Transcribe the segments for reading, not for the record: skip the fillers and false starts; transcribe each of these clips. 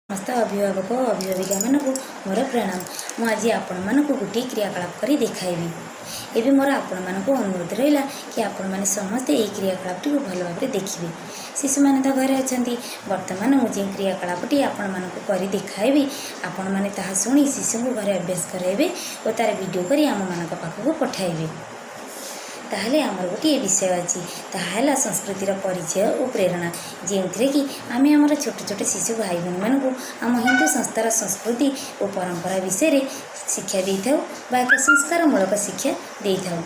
ସମସ୍ତ ଅଭିଭାବକ ଓ ଅଭିଭାବିକାମାନଙ୍କୁ ମୋର ପ୍ରଣାମ। ମୁଁ ଆଜି ଆପଣମାନଙ୍କୁ ଗୋଟିଏ କ୍ରିୟାକଳାପ କରି ଦେଖାଇବି। ଏବେ ମୋର ଆପଣମାନଙ୍କୁ ଅନୁରୋଧ ରହିଲା କି ଆପଣମାନେ ସମସ୍ତେ ଏହି କ୍ରିୟାକଳାପଟିକୁ ଭଲ ଭାବରେ ଦେଖିବେ। ଶିଶୁମାନେ ତ ଘରେ ଅଛନ୍ତି। ବର୍ତ୍ତମାନ ମୁଁ ଯେଉଁ କ୍ରିୟାକଳାପଟି ଆପଣମାନଙ୍କୁ କରି ଦେଖାଇବି, ଆପଣମାନେ ତାହା ଶୁଣି ଶିଶୁଙ୍କୁ ଘରେ ଅଭ୍ୟାସ କରାଇବେ ଓ ତା'ର ଭିଡ଼ିଓ କରି ଆମମାନଙ୍କ ପାଖକୁ ପଠାଇବେ। ତାହେଲେ ଆମର ଗୋଟିଏ ବିଷୟ ଅଛି, ତାହା ହେଲା ସଂସ୍କୃତିର ପରିଚୟ ଓ ପ୍ରେରଣା, ଯେଉଁଥିରେ କି ଆମେ ଆମର ଛୋଟ ଛୋଟ ଶିଶୁ ଭାଇ ଭଉଣୀମାନଙ୍କୁ ଆମ ହିନ୍ଦୁ ସଂସ୍ଥାର ସଂସ୍କୃତି ଓ ପରମ୍ପରା ବିଷୟରେ ଶିକ୍ଷା ଦେଇଥାଉ ବା ଏକ ସଂସ୍କାରମୂଳକ ଶିକ୍ଷା ଦେଇଥାଉ।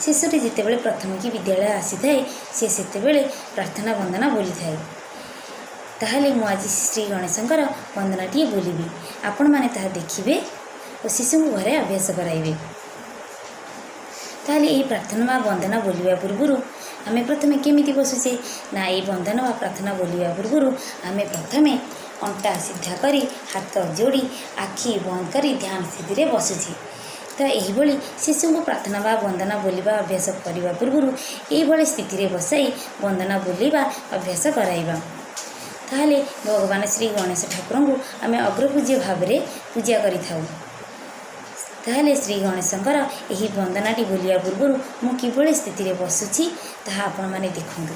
ଶିଶୁଟି ଯେତେବେଳେ ପ୍ରଥମେ କି ବିଦ୍ୟାଳୟ ଆସିଥାଏ, ସେ ସେତେବେଳେ ପ୍ରାର୍ଥନା ବନ୍ଦନା ବୋଲିଥାଏ। ତାହେଲେ ମୁଁ ଆଜି ଶ୍ରୀ ଗଣେଶଙ୍କର ବନ୍ଦନାଟିଏ ବୋଲିବି। ଆପଣମାନେ ତାହା ଦେଖିବେ ଓ ଶିଶୁଙ୍କୁ ଘରେ ଅଭ୍ୟାସ କରାଇବେ। ତାହେଲେ ଏହି ପ୍ରାର୍ଥନା ବା ବନ୍ଦନା ବୋଲିବା ପୂର୍ବରୁ ଆମେ ପ୍ରଥମେ କେମିତି ବସୁଛେ ନା, ଏହି ବନ୍ଦନା ବା ପ୍ରାର୍ଥନା ବୋଲିବା ପୂର୍ବରୁ ଆମେ ପ୍ରଥମେ ଅଣ୍ଟା ସିଧା କରି, ହାତ ଯୋଡ଼ି, ଆଖି ବନ୍ଦ କରି ଧ୍ୟାନ ସ୍ଥିତିରେ ବସୁଛେ। ତ ଏହିଭଳି ଶିଶୁଙ୍କୁ ପ୍ରାର୍ଥନା ବା ବନ୍ଦନା ବୋଲିବା ଅଭ୍ୟାସ କରିବା ପୂର୍ବରୁ ଏଇଭଳି ସ୍ଥିତିରେ ବସାଇ ବନ୍ଦନା ବୋଲିବା ଅଭ୍ୟାସ କରାଇବା। ତାହେଲେ ଭଗବାନ ଶ୍ରୀ ଗଣେଶ ଠାକୁରଙ୍କୁ ଆମେ ଅଗ୍ରପୂଜ୍ୟ ଭାବରେ ପୂଜା କରିଥାଉ। ତାହେଲେ ଶ୍ରୀ ଗଣେଶଙ୍କର ଏହି ବନ୍ଦନାଟି ବୋଲିବା ପୂର୍ବରୁ ମୁଁ କିଭଳି ସ୍ଥିତିରେ ବସୁଛି, ତାହା ଆପଣମାନେ ଦେଖନ୍ତୁ।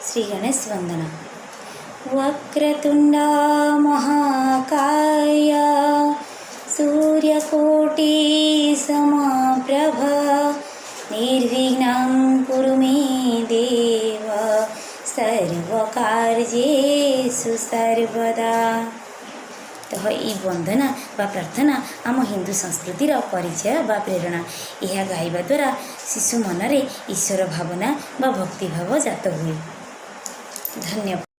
ଶ୍ରୀ ଗଣେଶ ବନ୍ଦନା। वक्रतुण्ड महाकाय, सूर्यकोटि समप्रभ, निर्विघ्नं कुरु मे देव, सर्वकार्येषु सर्वदा। ତ ଏହି ବନ୍ଦନା ବା ପ୍ରାର୍ଥନା ଆମ ହିନ୍ଦୁ ସଂସ୍କୃତିର ପରିଚୟ ବା ପ୍ରେରଣା। ଏହା ଗାଇବା ଦ୍ୱାରା ଶିଶୁ ମନରେ ଈଶ୍ୱର ଭାବନା ବା ଭକ୍ତିଭାବ ଜାତ ହୁଏ। ଧନ୍ୟବାଦ।